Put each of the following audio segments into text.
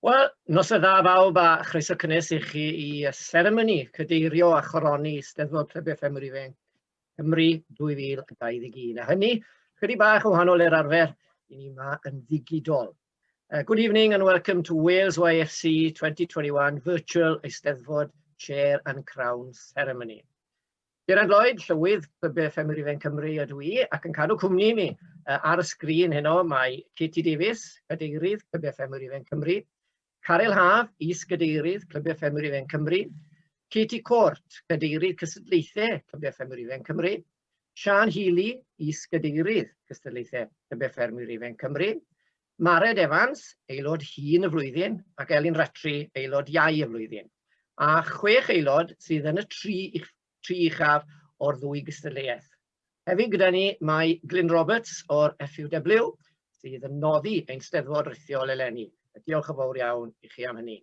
Wel, noswaith dda bawb a chroeso cynnes i chi i seremoni cadeirio a choroni Steddfod Clybiau Ffermwyr Ifanc Cymru 2021. A hynny, chydig bach yn wahanol i'r arfer, i ni yma yn ddigidol. Good evening and welcome to Wales YFC 2021 Virtual Eisteddfod Chair and Crown Ceremony. Geraint Lloyd, Llywydd Clybiau Ffermwyr Ifanc Cymru ydw i, ac yn cadw cwmni i mi ar y sgrin heno mae Katie Davies, Cadeirydd Clybiau Ffermwyr Ifanc Cymru, Caryl Haf, Is-Gadeirydd Clybiau Ffermwyr Ifanc Cymru, Katie Court, Cadeirydd Cystadlaethau Clybiau Ffermwyr Ifanc Cymru, Sian Healy, Is-Gadeirydd Cystadlaethau Clybiau Ffermwyr Ifanc Cymru, Mared Evans, aelod hŷn y flwyddyn, ac Elin Rattray, aelod iau y flwyddyn. A chwech aelod sydd yn y tri, tri uchaf o'r ddwy gystadleuaeth. Hefyd gyda ni mae Glyn Roberts o'r FUW, sydd yn noddi ein Steddfod rithiol eleni. Diolch yn fawr iawn i chi am hynny.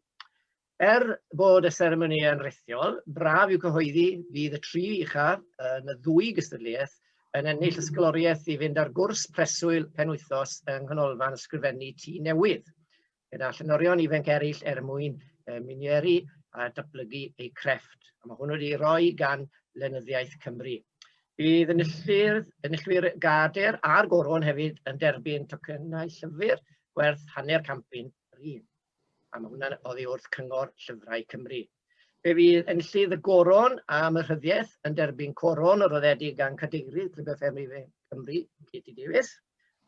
Er bod y seremoni yn rithiol, braf yw cyhoeddi fydd y tri uchaf yn y ddwy gystadleuaeth yn ennill ysgoloriaeth i fynd ar gwrs preswyl penwythnos yng Nghanolfan Ysgrifennu Tŷ Newydd, gyda llenorion ifanc eraill er mwyn munieru a datblygu eu crefft. A mae hwn wedi ei roi gan Lenyddiaeth Cymru. Bydd enillwyr, enillwyr Gader a'r Goron hefyd yn derbyn tocynnau llyfr gwerth hanner campyn yr un. A mae hwnna'n oddi wrth Cyngor Llyfrau Cymru. Fe fydd enillydd y goron am y rhyddiaeth yn derbyn coron yr roddedig gan Cadeirydd Clybiau Ffermwyr Cymru, Katie Davies,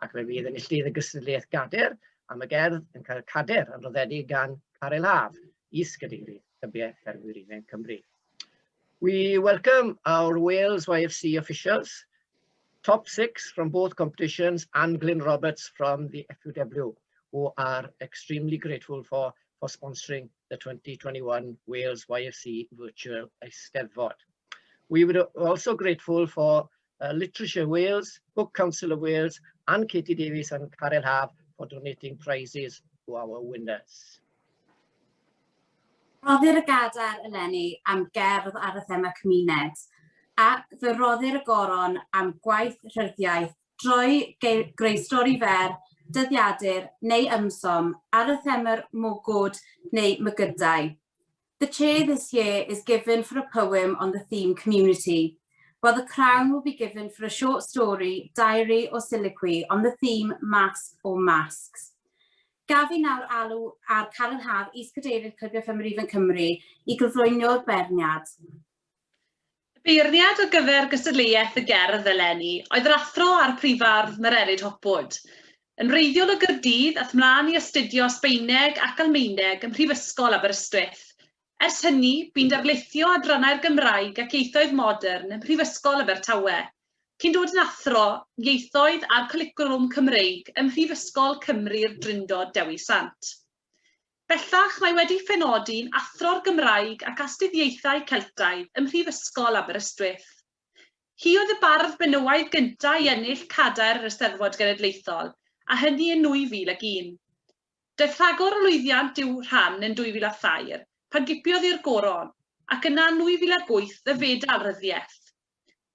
ac fe fydd enillydd y gystadleuaeth gader am y gerdd yn cael cader yn roddedig gan Caryl Haf, Is-Gadeirydd Clybiau Ffermwyr Ifanc Cymru. We welcome our Wales YFC officials, top six from both competitions and Glyn Roberts from the FUW, who are extremely grateful for sponsoring the 2021 Wales YFC Virtual Eisteddfod. We were also grateful for Literature Wales, Book Council of Wales, and Katie Davies and Caryl Haf for donating prizes to our winners. Rhoddir y gadair eleni am gerdd ar y thema cymuned, ac fe roddir y goron am gwaith rhyddiaith drwy greu stori fer, dyddiadur neu ymsom ar y thema'r mwgwd neu mygydau. The chair this year is given for a poem on the theme community, while the crown will be given for a short story, diary or soliloquy on the theme mask or masks. Gaf i nawr alw ar Caryl Haf, Is-Gadeirydd Clybiau Ffermwyr Ifanc Cymru, i gyflwyno'r beirniad. Y beirniad ar gyfer gystadleuaeth y gerdd eleni oedd yr athro a'r prifardd Mererid Hopwood. Yn wreiddiol o Gaerdydd, aeth mlaen i astudio Sbaeneg ac Almaeneg ym Mhrifysgol Aberystwyth. Ers hynny, bu'n darlithio adrannau'r Gymraeg ac ieithoedd modern ym Mhrifysgol Abertawe, cyn dod yn athro ieithoedd a'r cwricwlwm Cymreig ym Mhrifysgol Cymru'r Drindod Dewi Sant. Bellach mae wedi phenodi'n athro'r Gymraeg ac Astudiaethau Celtaidd ym Mhrifysgol Aberystwyth. Hi oedd y bardd benywaidd gyntaf i ennill cadair yr Eisteddfod Genedlaethol, a hynny yn 2001. Daeth rhagor o lwyddiant i'w rhan yn 2003, pan gipiodd hi'r goron, ac yna yn 2008 y Fedal Ryddiaith.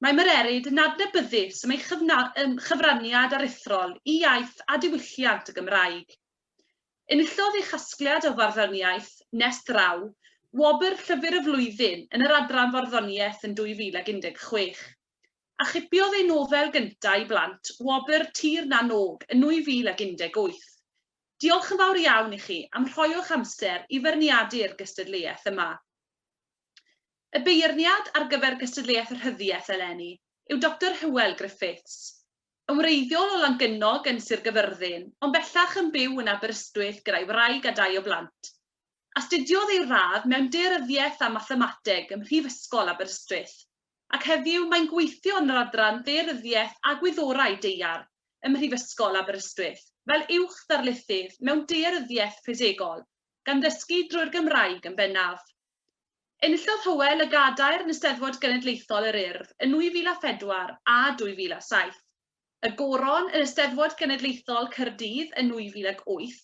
Mae Mererid yn adnabyddus am ei chyfraniad aruthrol i iaith a diwylliant y Gymraeg. Enillodd ei chasgliad o farddoniaeth, Nest Draw, wobr Llyfr y Flwyddyn yn yr adran farddoniaeth yn 2016, a chipiodd ei nofel gyntaf i blant wobr Tir na n-Og yn 2018. Diolch yn fawr iawn i chi am rhoi o'ch amser i feirniadu'r gystadleuaeth yma. Y beirniad ar gyfer gystadleuaeth y Rhyddiaith eleni yw Doctor Hywel Griffiths. Yn wreiddiol o Langynog yn Sir Gyfyrddin, ond bellach yn byw yn Aberystwyth gyda'i wraig a dau o blant. Astudiodd ei radd mewn Daearyddiaeth a Mathemateg ym Mhrifysgol Aberystwyth, ac heddiw mae'n gweithio yn yr adran Ddaearyddiaeth a Gwyddorau Daear ym Mhrifysgol Aberystwyth fel uwch ddarlithydd mewn Daearyddiaeth Ffisegol, gan ddysgu drwy'r Gymraeg yn bennaf. Enillodd Hywel y gadair yn Eisteddfod Genedlaethol yr Urdd yn 2004 a 2007, y goron yn Eisteddfod Genedlaethol Caerdydd yn 2008,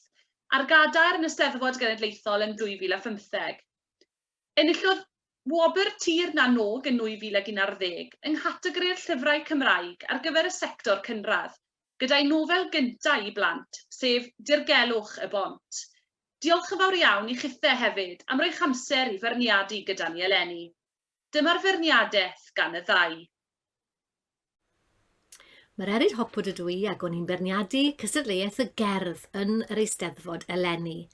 a'r gadair yn Eisteddfod Genedlaethol yn 2015. Enillodd Wobr Tir na n-Og yn 2011 yng nghategori'r llyfrau Cymraeg ar gyfer y sector cynradd, gyda'i nofel gyntaf i blant, sef Dirgelwch y Bont. Diolch yn fawr iawn i chithe hefyd am roi'ch amser i feirniadu gyda ni eleni. Dyma'r feirniadaeth gan y ddau. Mererid Hopwood ydw i ac o'n i'n beirniadu cystadleuaeth y gerdd yn yr Eisteddfod eleni.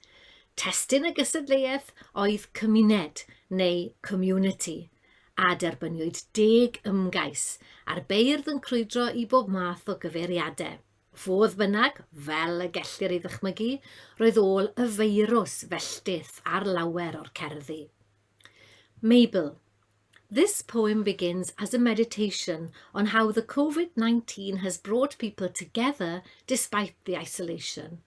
Testun y gystadleuaeth oedd cymuned neu community a derbyniwyd deg ymgais a'r beirdd yn crwydro i bob math o gyfeiriadau. Fodd bynnag, fel y gellir ei ddychmygu, roedd ôl y feirws felltith ar lawer o'r cerddi. Mabel, This poem begins as a meditation on how the COVID-19 has brought people together despite the isolation.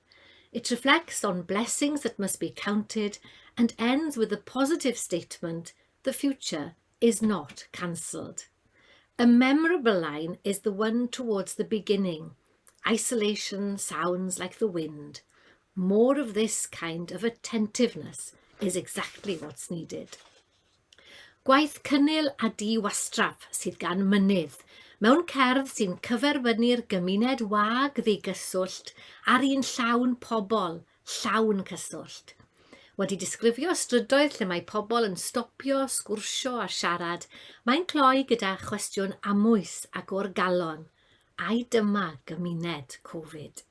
It reflects on blessings that must be counted and ends with a positive statement, the future is not cancelled. A memorable line is the one towards the beginning. Isolation sounds like the wind. More of this kind of attentiveness is exactly what's needed. Gwaith cynnil a di-wastraff sydd gan Mynydd, mewn cerdd sy'n cyferbynnu'r gymuned wag ddi-gyswllt a'r un llawn pobl, llawn cyswllt. Wedi disgrifio strydoedd lle mae pobl yn stopio, sgwrsio a siarad, mae'n cloi gyda chwestiwn amwys ac o'r galon, ai dyma gymuned Covid?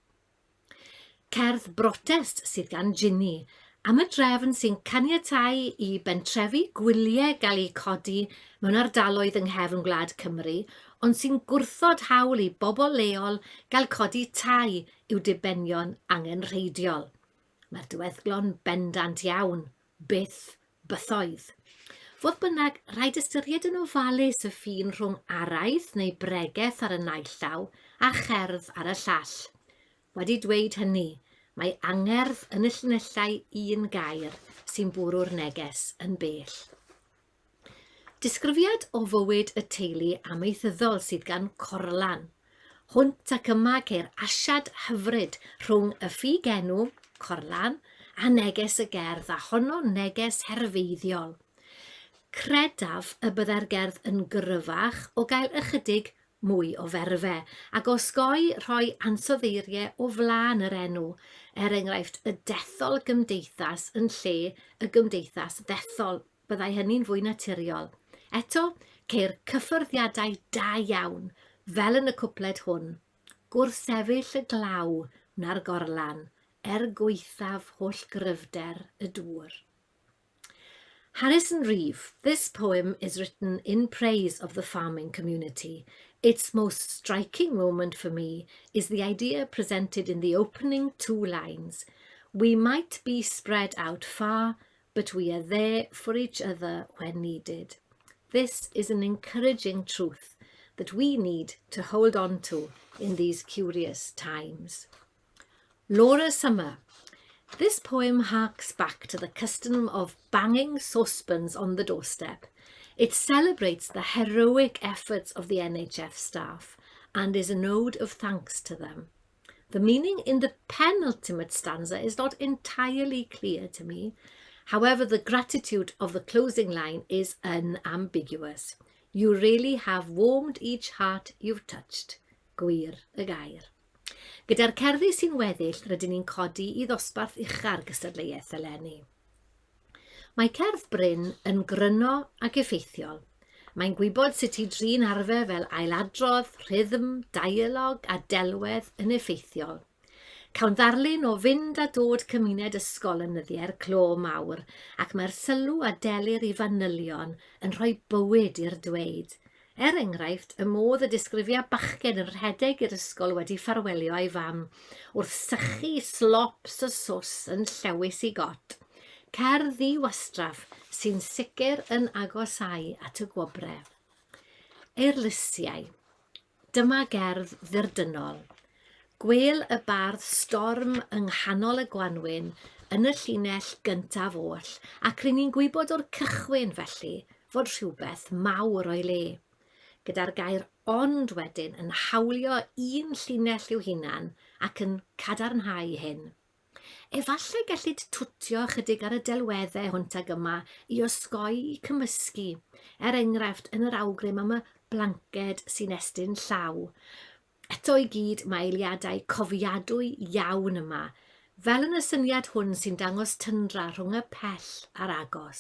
Cerdd brotest sydd gan Ginny am y drefn sy'n caniatáu i bentrefi gwyliau gael eu codi mewn ardaloedd yng nghefn gwlad Cymru, ond sy'n gwrthod hawl i bobl leol gael codi tai i'w dibenion angenrheidiol. Mae'r diweddglo'n bendant iawn, byth, bythoedd. Fodd bynnag, rhaid ystyried yn ofalus y ffin rhwng araith neu bregeth ar y naill llaw a cherdd ar y llall. Wedi dweud hynny, mae angerdd yn y llinellau un gair sy'n bwrw'r neges yn bell. Disgrifiad o fywyd y teulu amaethyddol sydd gan Corlan. Hwnt ac yma ceir asiad hyfryd rhwng y ffug-enw, Corlan, a neges y gerdd, a honno neges herfeiddiol. Credaf y byddai'r gerdd yn gryfach o gael ychydig mwy o ferfe, ac osgoi rhoi ansoddeiriau o flaen yr enw, er enghraifft y dethol gymdeithas yn lle y gymdeithas ddethol. Byddai hynny'n fwy naturiol. Eto, ceir cyffyrddiadau da iawn, fel yn y cwpled hwn, Gwrthsefyll y glaw wna'r gorlan, er gwaethaf holl gryfder y dŵr. Harrison Reeve, this poem is written in praise of the farming community. Its most striking moment for me is the idea presented in the opening two lines. We might be spread out far, but we are there for each other when needed. This is an encouraging truth that we need to hold on to in these curious times. Laura Summer. This poem harks back to the custom of banging saucepans on the doorstep. It celebrates the heroic efforts of the NHF staff and is an ode of thanks to them. The meaning in the penultimate stanza is not entirely clear to me. However, the gratitude of the closing line is unambiguous. You really have warmed each heart you've touched. Gwir y gair. Gyda'r cerddi sy'n weddill, rydyn ni'n codi i ddosbarth ucha'r gystadleuaeth eleni. Mae cerdd Bryn yn gryno ac effeithiol. Mae'n gwybod sut i drin arfer fel ailadrodd, rhythm, dialog a delwedd yn effeithiol. Cawn ddarlun o fynd a dod cymuned ysgol yn nyddiau'r clo mawr ac mae'r sylw a delir i fanylion yn rhoi bywyd i'r dweud. Er enghraifft, y modd y disgrifia bachgen yn rhedeg i'r ysgol wedi ffarwelio â'i fam, wrth sychu slops y sws yn llewys i got. Cerdd ddi-wastraff sy'n sicr yn agosáu at y gwobre. Eirlysiau. Dyma gerdd ddirdynnol. Gwêl y bardd storm yng nghanol y gwanwyn yn y llinell gyntaf oll, ac ry'n ni'n gwybod o'r cychwyn, felly, fod rhywbeth mawr o'i le. Gyda'r gair ond wedyn yn hawlio un llinell i'w hunan ac yn cadarnhau hyn. Efallai gellid twtio ychydig ar y delweddau hwnt ag yma i osgoi cymysgu, er enghraifft yn yr awgrym am y blanced sy'n estyn llaw. Eto i gyd, mae eiliadau cofiadwy iawn yma, Fel yn y syniad hwn sy'n dangos tyndra rhwng y pell a'r agos.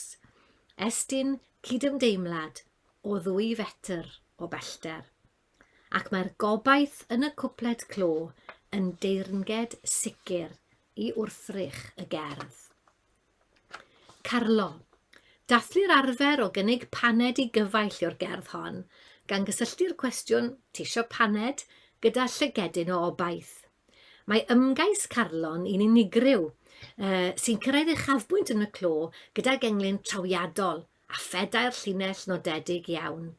Estyn cydymdeimlad o ddwy fetr o bellter. Ac mae'r gobaith yn y cwpled clo yn deyrnged sicr i wrthrych y gerdd. Carlo. Dathlu'r arfer o gynnig paned i gyfaill yw'r gerdd hon, gan gysylltu'r cwestiwn 'Tisio paned? gyda llygedyn o obaith. Mae ymgais Carlo'n un unigryw, uh, sy'n cyrraedd uchafbwynt yn y clo gydag englyn trawiadol a phedair llinell nodedig iawn.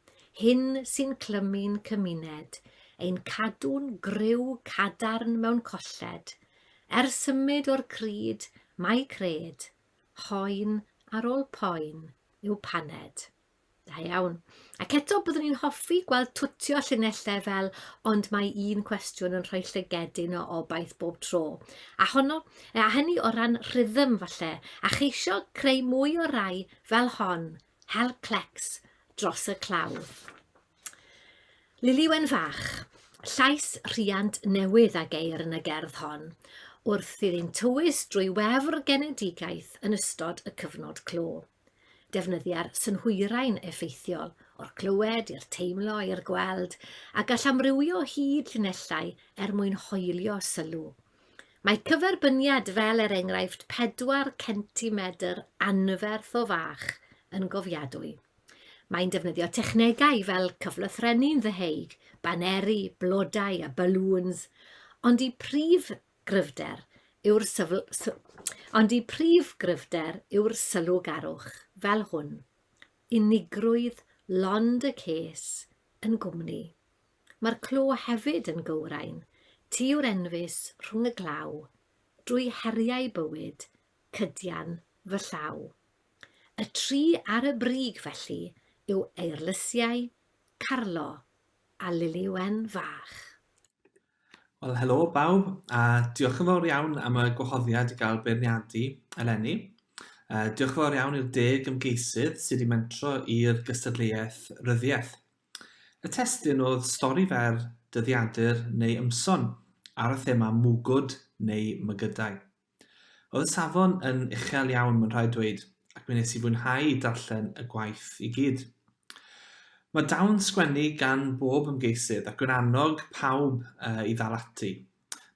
Hyn sy'n clymu'n cymuned, ein cadw'n griw cadarn mewn colled. Er symud o'r cryd, mae cred, hoen ar ôl poen yw paned. Da iawn. Ac eto byddwn i'n hoffi gweld twtio llinellau fel ond mae un cwestiwn yn rhoi llygedyn o obaith bob tro. A honno, a hynny o ran rhythm falle, a cheisio creu mwy o rai fel hon, hel clecs dros y clawdd. Lili Wen Fach, llais rhiant newydd a geir yn y gerdd hon, wrth iddi'n tywys drwy wefr genedigaeth yn ystod y cyfnod clo. Defnyddia'r synhwyrau'n effeithiol, o'r clywed i'r teimlo i'r gweld, a gall amrywio hyd llinellau er mwyn hoelio sylw. Mae cyferbyniad fel er enghraifft 4 centimedr anferth o fach yn gofiadwy. Mae'n defnyddio technegau fel cyflythrennu'n ddeheig, baneri, blodau a balŵns, ond i prif gryfder yw'r syfl... sy... Ond i prif gryfder yw'r sylwgarwch, fel hwn. Unigrwydd lond y ces yn gwmni. Mae'r clo hefyd yn gywrain. Ti yw'r enfys rhwng y glaw, drwy heriau bywyd, cydian fy llaw. Y tri ar y brig, felly, yw Eirlysiau, Carlo a Lili Wen Fach. Wel, helo bawb, a diolch yn fawr iawn am y gwahoddiad i gael beirniadu eleni. Uh, diolch yn fawr iawn i'r deg ymgeisydd sydd wedi mentro i'r gystadleuaeth ryddiaeth. Y testun oedd stori fer, dyddiadur neu ymson ar y thema mwgwd neu mygydau. Oedd y safon yn uchel iawn, mae'n rhaid dweud, ac mi wnes i fwynhau darllen y gwaith i gyd. Mae dawn sgwennu gan bob ymgeisydd ac yn annog pawb uh, i ddal ati.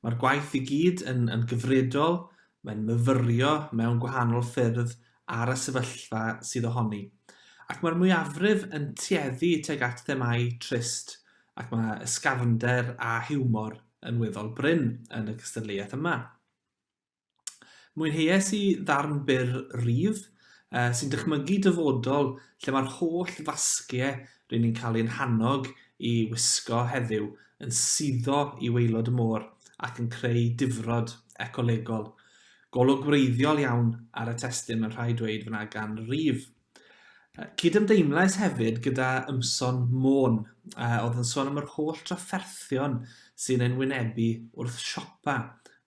Mae'r gwaith i gyd yn, yn gyfredol, mae'n myfyrio mewn gwahanol ffyrdd ar y sefyllfa sydd ohoni. Ac mae'r mwyafrif yn tueddu tuag at themâu trist ac mae ysgafnder a hiwmor yn weddol brin yn y gystadleuaeth yma. Mwynheuais i ddarn byr rif uh, sy'n dychmygu dyfodol lle mae'r holl fasgiau rydyn ni'n cael ein hannog i wisgo heddiw yn suddo i waelod y môr ac yn creu difrod ecolegol. Golwg wreiddiol iawn ar y testun, mae'n rhaid dweud fyna gan rif. Cydymdeimlais hefyd gyda ymson Môn, a oedd yn sôn am yr holl drafferthion sy'n ein wynebu wrth siopa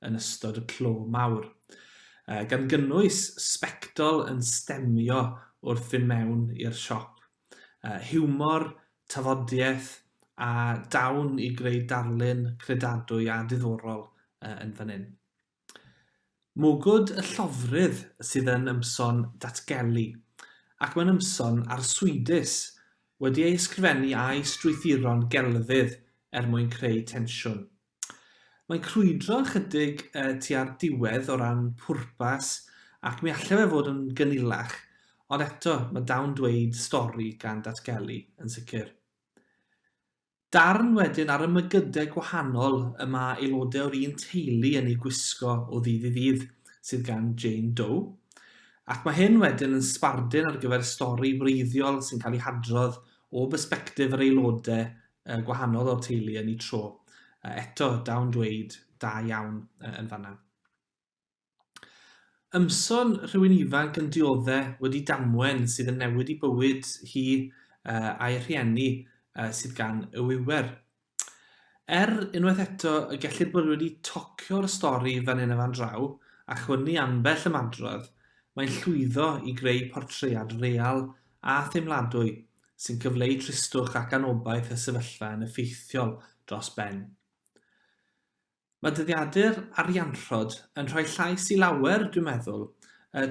yn ystod y clo mawr, gan gynnwys sbectol yn stemio wrth fynd mewn i'r siop, hiwmor, tafodiaeth a dawn i greu darlun credadwy a diddorol yn fan hyn. Mwgwd y llofrudd sydd yn ymson datgelu, ac mae'n ymson arswydus, wedi ei ysgrifennu a'i strwythuro'n gelfydd er mwyn creu tensiwn. Mae'n crwydro ychydig tua'r diwedd o ran pwrpas ac mi allai fe fod yn gynilach, ond eto mae dawn dweud stori gan datgelu yn sicr. Darn wedyn ar y mygydau gwahanol y mae aelodau o'r un teulu yn eu gwisgo o ddydd i ddydd sydd gan Jane Doe. Ac mae hyn wedyn yn sbardun ar gyfer stori wreiddiol sy'n cael ei hadrodd o bersbectif yr aelodau gwahanol o'r teulu yn eu tro. Eto, dawn dweud da iawn yn fanna. Ymson rhywun ifanc yn diodde' wedi damwen sydd yn newid ei bywyd hi uh, a'i rhieni uh, sydd gan y wiwer. Er, unwaith eto, y gellir bod wedi tocio'r stori fan hyn a fan draw a chwynnu ambell ymadrodd, mae'n llwyddo i greu portread real a theimladwy sy'n cyfleu tristwch ac anobaith y sefyllfa yn effeithiol dros ben. Mae dyddiadur Arianrhod yn rhoi llais i lawer, dwi'n meddwl,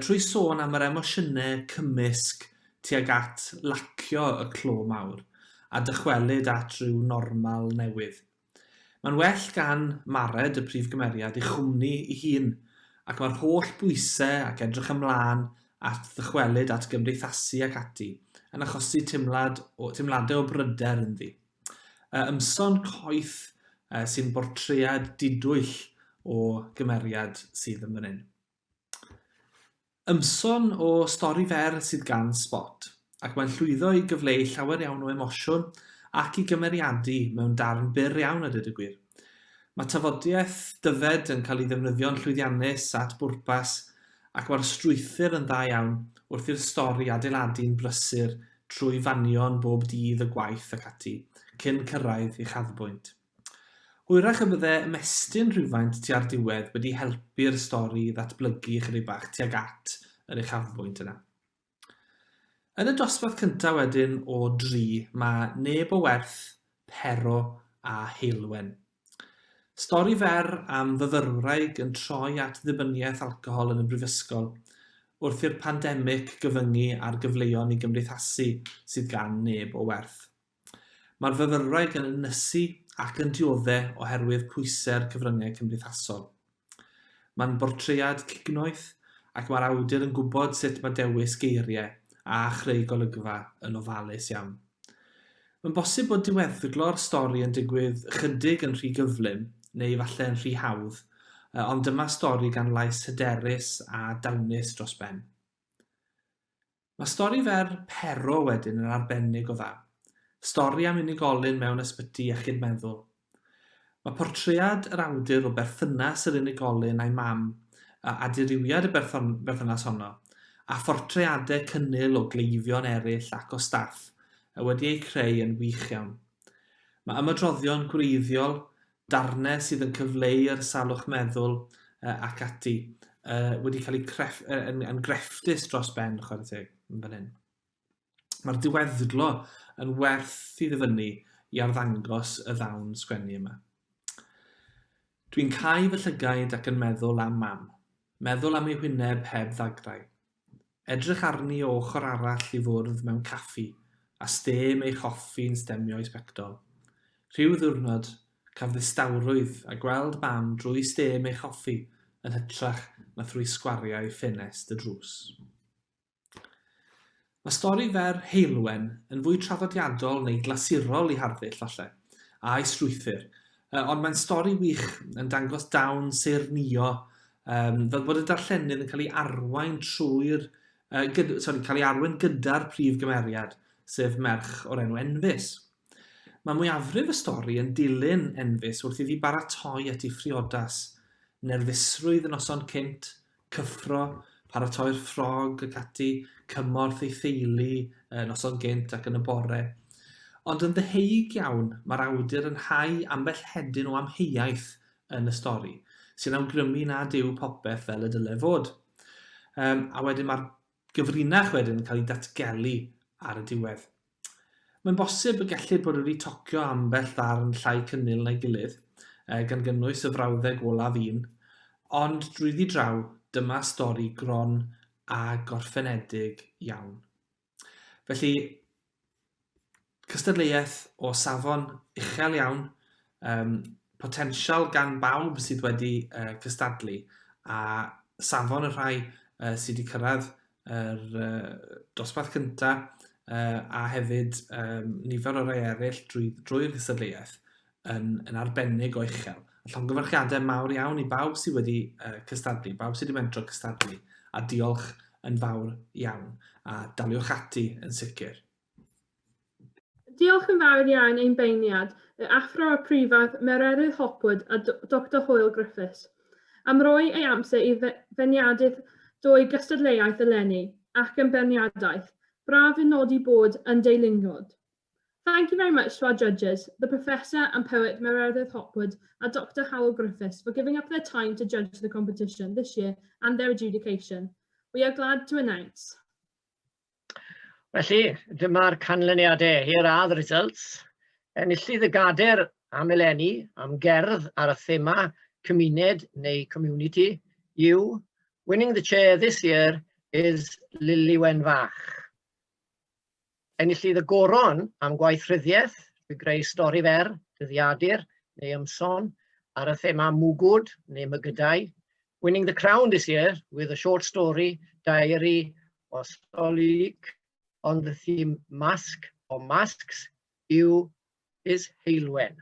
trwy sôn am yr emosiynau cymysg tuag at lacio y clo mawr a dychwelyd at ryw normal newydd. Mae'n well gan Mared, y prif gymeriad, ei chwmni ei hun, ac mae'r holl bwysau ac edrych ymlaen at ddychwelyd at gymdeithasu ac ati yn achosi teimlad o, teimladau o bryder ynddi. Ymson coeth sy'n bortread didwyll o gymeriad sydd yn fan hyn. Ymson o stori fer sydd gan Spot, ac mae'n llwyddo i gyfleu llawer iawn o emosiwn ac i gymeriadu mewn darn byr iawn a dweud y gwir. Mae tafodiaeth Dyfed yn cael ei ddefnyddio'n llwyddiannus at bwrpas ac mae'r strwythur yn dda iawn wrth i'r stori adeiladu'n brysur trwy fanion bob dydd y gwaith ac ati, cyn cyrraedd uchafbwynt. Hwyrach y bydde ymestyn rhywfaint tua'r diwedd wedi helpu'r stori ddatblygu ychydig bach tuag at yr uchafbwynt yna. Yn y dosbarth cyntaf wedyn o dri, mae Neb o Werth, Pero a Heulwen. Stori fer am fyfyrwraig yn troi at ddibyniaeth alcohol yn y brifysgol wrth i'r pandemig gyfyngu ar gyfleon i gymdeithasu sydd gan neb o werth. Mae'r fyfyrwraig yn ynysu ac yn diodde' oherwydd pwysau'r cyfryngau cymdeithasol. Mae'n bortread cignoeth ac mae'r awdur yn gwybod sut mae dewis geiriau a chreu golygfa yn ofalus iawn. Mae'n bosib bod diweddglo'r stori yn digwydd ychydig yn rhy gyflym, neu falle yn rhy hawdd, ond dyma stori gan lais hyderus a dawnus dros ben. Mae stori fer Pero wedyn yn arbennig o dda. Stori am unigolyn mewn ysbyty iechyd meddwl. Mae portread yr awdur o berthynas yr unigolyn a'i mam, a dirywiad y berthynas honno, a phortreadau cynnil o gleifion eraill ac o staff, wedi eu creu yn wych iawn. Mae ymadroddion gwreiddiol, darnau sydd yn cyfleu'r salwch meddwl ac ati, wedi cael eu cref, yn, yn grefftus dros ben, chwarae teg, yn fan hyn. Mae'r diweddglo yn werth i ddyfynnu i arddangos y ddawn sgwennu yma. Dwi'n cau fy llygaid ac yn meddwl am mam. Meddwl am ei hwyneb heb ddagrau. Edrych arni o ochr arall i fwrdd mewn caffi, a stêm ei choffi'n stemio ei sbectol. Rhyw ddiwrnod, caf ddistawrwydd a gweld mam drwy stêm ei choffi yn hytrach na thrwy sgwariau ffenest y drws. Mae stori fer Heulwen yn fwy traddodiadol neu glasurol ei harddull, falle, a'i strwythur, ond mae'n stori wych yn dangos dawn saernïo, um, fel bod y darllenydd yn cael ei arwain trwy'r, uh, gyd, sorry, cael ei arwain gyda'r prif gymeriad, sef merch o'r enw Enfys. Mae mwyafrif y stori yn dilyn Enfys wrth iddi baratoi at ei phriodas, nerfusrwydd y noson cynt, cyffro, paratoi'r ffrog ac ati, cymorth ei theulu y noson gynt ac yn y bore. Ond yn ddeheuig iawn, mae'r awdur yn hau ambell hedyn o amheuaeth yn y stori, sy'n awgrymu nad yw popeth fel y dyle fod. Um, a wedyn mae'r gyfrinach wedyn yn cael ei datgelu ar y diwedd. Mae'n bosib y gellid bod wedi tocio ambell ddarn llai cynnil na'i gilydd, gan gynnwys y frawddeg olaf un, ond drwyddi draw, dyma stori gron a gorffenedig iawn. Felly, cystadleuaeth o safon uchel iawn, um, potensial gan bawb sydd wedi uh, cystadlu, a safon y rhai uh, sydd wedi cyrraedd yr uh, dosbarth cynta uh, a hefyd um, nifer o rai eraill drwy, drwy'r gystadleuaeth yn, yn arbennig o uchel. A llongyfarchiadau mawr iawn i bawb sydd wedi uh, cystadlu, bawb sydd wedi mentro cystadlu, a diolch yn fawr iawn, a daliwch ati yn sicr. Diolch yn fawr iawn ein beirniad, y Athro a Prifardd Mererid Hopwood a Doctor Hwyl Griffiths, am roi ei amser i feirniadaeth dwy gystadleuaeth eleni, ac yn beirniadaeth. Braf i nodi bod yn deilyngdod. Thank you very much to our judges, the Professor and poet Mererid Hopwood and Dr Howell Griffiths for giving up their time to judge the competition this year and their adjudication. We are glad to announce. Felly, dyma'r canlyniadau. Here are the results. Enillydd y gader am eleni, am gerdd ar y thema cymuned neu community yw Winning the chair this year is Liliwen Fach. Enillydd y goron am gwaith rhyddiaeth drwy greu stori fer, dyddiadur neu ymson ar y thema mwgwd neu mygydau. Winning the crown this year with a short story, diary or soliloquy on the theme mask or masks yw is Heulwen.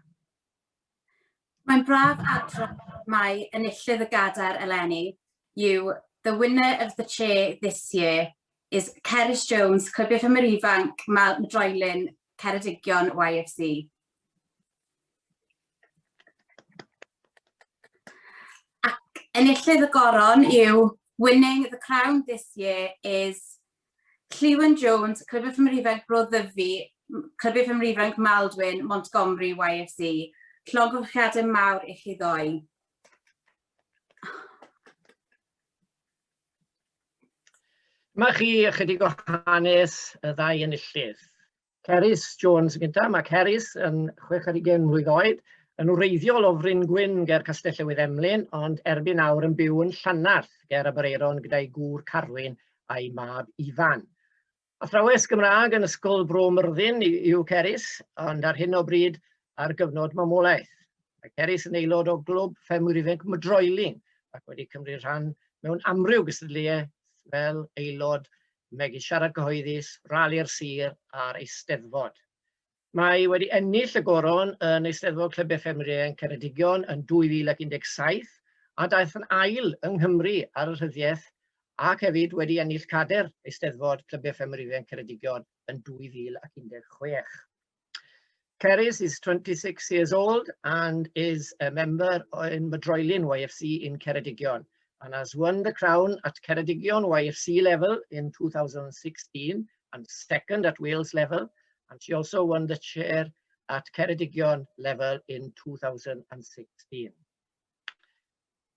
Mae'n braf adrodd mai enillydd y gadair eleni yw the winner of the chair this year is Cerys Jones, Clybiau Ffermwyr Ifanc, Mydroilyn, Ceredigion YFC. Ac enillydd y goron yw winning the crown this year is Lleuwen Jones, Clybiau Ffermwyr Ifanc Bro Ddyfi, Clybiau Ffermwyr Ifanc Maldwyn, Montgomery YFC. Llongyfarchiadau mawr i chi ddoe. Dyma chi ychydig o hanes y ddau enillydd. Cerys Jones yn gyntaf. Mae Cerys yn 26 mlwydd oed, yn wreiddiol o Fryn Gwyn ger Castell Newydd Emlyn, ond erbyn nawr yn byw yn Llanarth ger Aberaeron gyda'i gŵr Carwyn a'i mab Ifan. Athrawes Gymraeg yn Ysgol Bro Myrddin yw Cerys, ond ar hyn o bryd ar gyfnod mamolaeth. Mae Cerys yn aelod o glwb ffermwyr ifanc Mydroilyn ac wedi cymryd rhan mewn amryw gystadleuaeth fel aelod megis siarad cyhoeddus, rali'r sir a'r Eisteddfod. Mae wedi ennill y goron yn Eisteddfod Clybiau Ffermwyr Ieuanc Ceredigion yn 2017 a daeth yn ail yng Nghymru ar y rhyddiaeth ac hefyd wedi ennill cadair Eisteddfod Clybiau Ffermwyr Ieuanc Ceredigion yn 2016. Cerys is 26 years old and is a member in Mydroilyn YFC in Ceredigion and has won the crown at Ceredigion YFC level in 2016 and second at Wales level. And she also won the chair at Ceredigion level in 2016.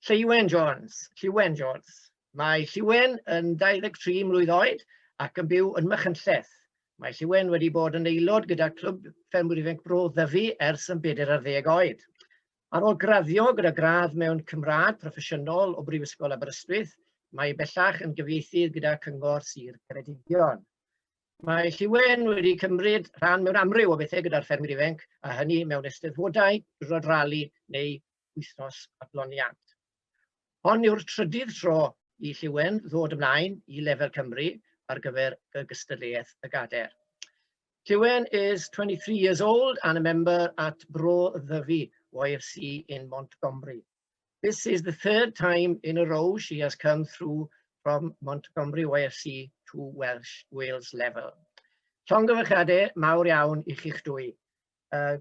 Lleuwen Jones, Lleuwen Jones. Mae Lleuwen yn 23 mlwydd oed ac yn byw yn Machynlleth. Mae Lleuwen wedi bod yn aelod gyda Clwb Ffermwyr Ifanc Bro Ddyfi ers yn 40 oed. Ar ôl graddio gyda gradd mewn Cymraeg proffesiynol o Brifysgol Aberystwyth, mae bellach yn gyfieithydd gyda Cyngor Sir Ceredigion. Mae Lleuwen wedi cymryd rhan mewn amryw o bethau gyda'r ffermwyr ifanc, a hynny mewn eisteddfodau, diwrnod rali neu wythnos adloniant. Hon yw'r trydydd tro i Lleuwen ddod ymlaen i lefel Cymru ar gyfer y gystadleuaeth y Gadair. Lleuwen is 23 years old and a member at Bro Ddyfi YFC in Montgomery. This is the third time in a row she has come through from Montgomery YFC to Welsh Wales level. Llongyfarchiadau mawr iawn i chi'ch dwy.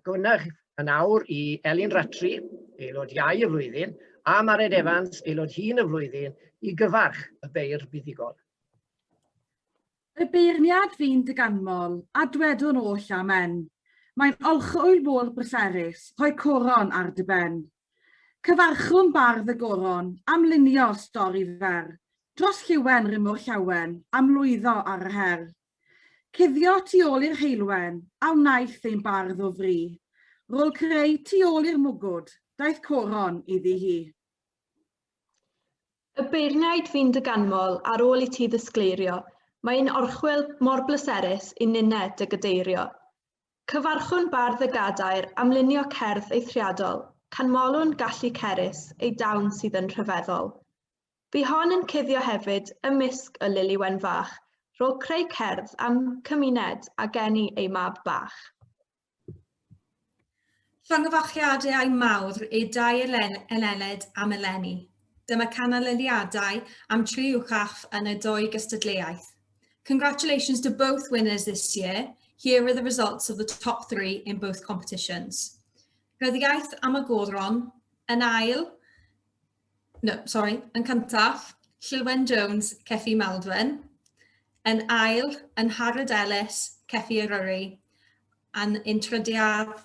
Gofynnaf yn awr i Elin Rattray, aelod iau y flwyddyn, a Mared Evans, aelod hŷn y flwyddyn, i gyfarch y beirdd buddugol. Y beirniad fu'n dy ganmol, a dwedwn oll amen. Mae'n olchwyl mor bryserus, rhoi coron ar dy ben. Cyfarchwn bardd y goron, am lunio stori fer, dros Lleuwen Rymwr Llawen, am lwyddo ar yr her. Cuddio tu ôl i'r heulwen, a wnaeth ein bardd o fri. Rôl creu tu ôl i'r mwgwd, daeth coron iddi hi. Y beirniaid fu'n dy ganmol ar ôl i ti ddisgleirio, mae ein orchwyl mor bleserus i ninne dy gadeirio. Cyfarchwn bardd y gadair am lunio cerdd eithriadol, canmolwn gallu Cerys, ei dawn sydd yn rhyfeddol. Bu hon yn cuddio hefyd ymysg y Lili Wen Fach, rôl creu cerdd am cymuned a geni ei mab bach. Llongyfarchiadau mawr i dau Eleled am eleni. Dyma canlyniadau am tri uchaf yn y dou gystadleuaeth. Congratulations to both winners this year. Here are the results of the top three in both competitions. Ryddiaith am y goron, yn ail, no, sorry, yn cyntaf, Lleuwen Jones, Ceffi Maldwyn. Yn ail, yn Harrod Ellis, Ceffi Eryri. A'n yn trydydd,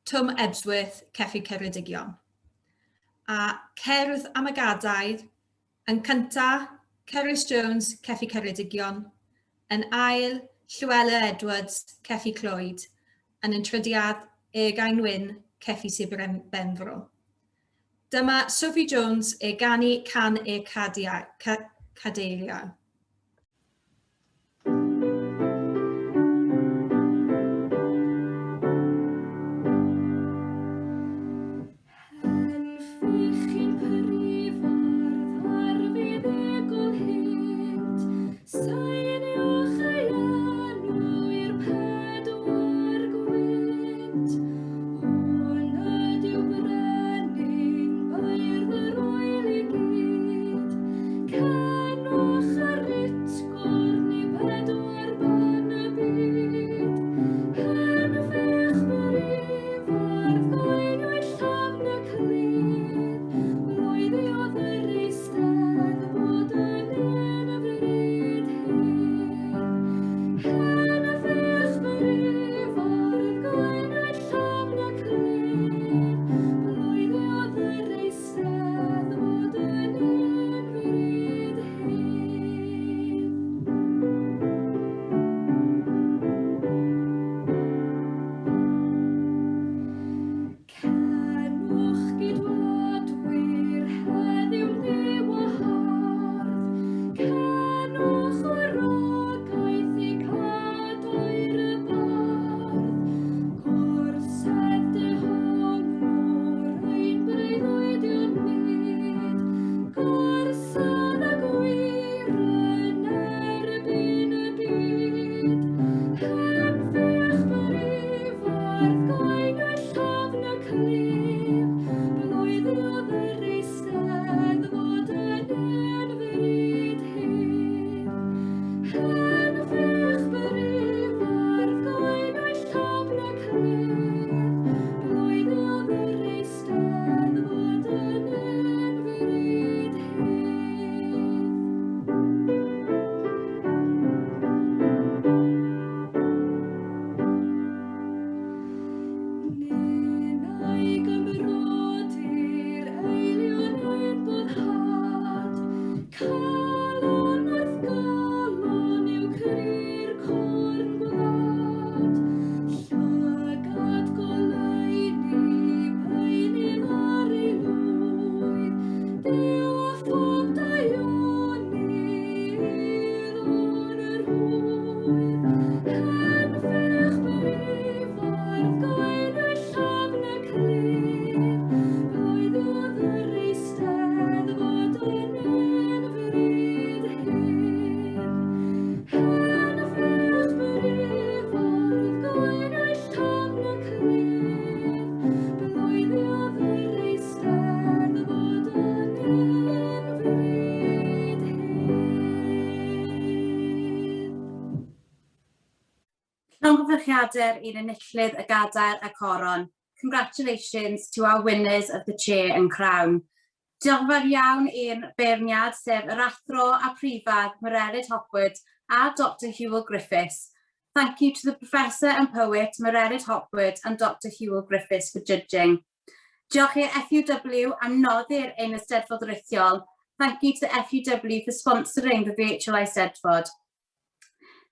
Twm Ebsworth, Ceffi Ceredigion. A cerdd am y gadair, yn cyntaf, Cerys Jones, Ceffi Ceredigion. Yn ail, Llewela Edwards, Ceffi Clwyd. Yn yn trydydd, Eurgain Wyn, Ceffi Sir Benfro. Dyma Sophie Jones e ganu can e cadeiriau. Llongyfarchiadau i'r enillydd y gadair a coron. Congratulations to our winners of the chair and crown. Diolch yn fawr iawn i'n beirniad, sef yr Athro a Prifardd Mererid Hopwood a Doctor Hywel Griffiths. Thank you to the Professor and Poet Mererid Hopwood and Doctor Hywel Griffiths for judging. Diolch i'r FUW am noddi'r ein Eisteddfod Rithiol. Thank you to the FUW for sponsoring the Virtual Eisteddfod.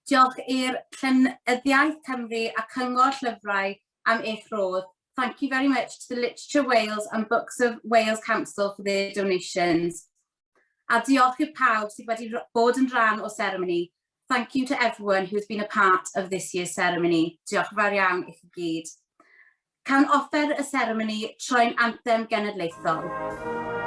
Diolch i'r Llenyddiaeth Cymru a Cyngor Llyfrau am eich rhodd. Thank you very much to the Literature Wales and Books of Wales Council for their donations. A diolch i'r pawb sydd wedi bod yn rhan o'r seremoni. Thank you to everyone who's been a part of this year's ceremony. Diolch yn fawr iawn i chi gyd. Cawn offer y seremoni troi'n anthem genedlaethol.